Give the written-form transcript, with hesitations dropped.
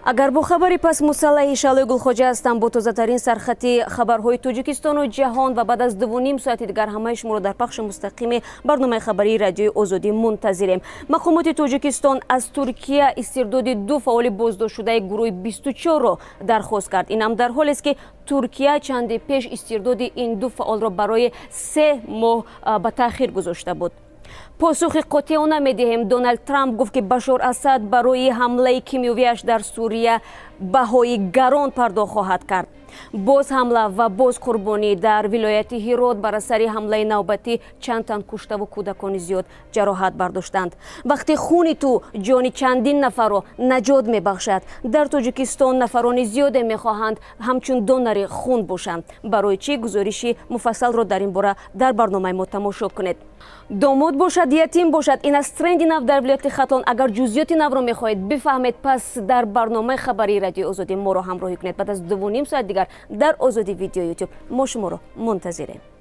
Агар бо хабари пас мусаллаҳи Шалои Гулхоҷа ҳастам бо тозатарин сархати хабарҳои Тоҷикистону ҷаҳон ва баъд аз 2,5 соати дигар ҳамаи шуморо дар пахши мустақими барномаи хабарии Радиои Озодӣ мунтазирем. Мақомоти Тоҷикистон аз Туркия истирдоди ду фаъоли боздоштшудаи гурӯҳи 24-ро дархост кард. Ин ҳам дар ҳолест, ки Туркия чанде пеш истирдоди ин ду фаъолро барои 3 моҳ ба таъхир гузошта буд. Посухи қотеона медиҳем. Доналд Трамп гуфт, ки Башор Асад барои ҳамлаи кимиёвиаш дар Сурия баҳои гарон пардохт хоҳад кард. Боз ҳамла ва боз қурбонӣ. Дар вилояти Ҳирот бар асари ҳамлаи навбатӣ чанд тан куштаву кӯдакони зиёд ҷароҳат бардоштанд. Вақте хуни ту ҷони чандин нафарро наҷот мебахшад. Дар Тоҷикистон нафарони зиёде мехоҳанд ҳамчун донори хун бошанд. Барои чӣ? Гузориши муфассалро дар ин бора дар барномаи мо тамошо кунед. Домод бошад, ятим бошад, ин аст тренди нав дар вилояти Хатлон. Агар ҷузъиёти навро мехоҳед бифаҳмед, пас дар барномаи хабарии Радиои Озодӣ моро ҳамроҳӣ кунед. Баъд аз 2,5 соат дигар дар Озодӣ Видео Ютуб мо шуморо мунтазирем.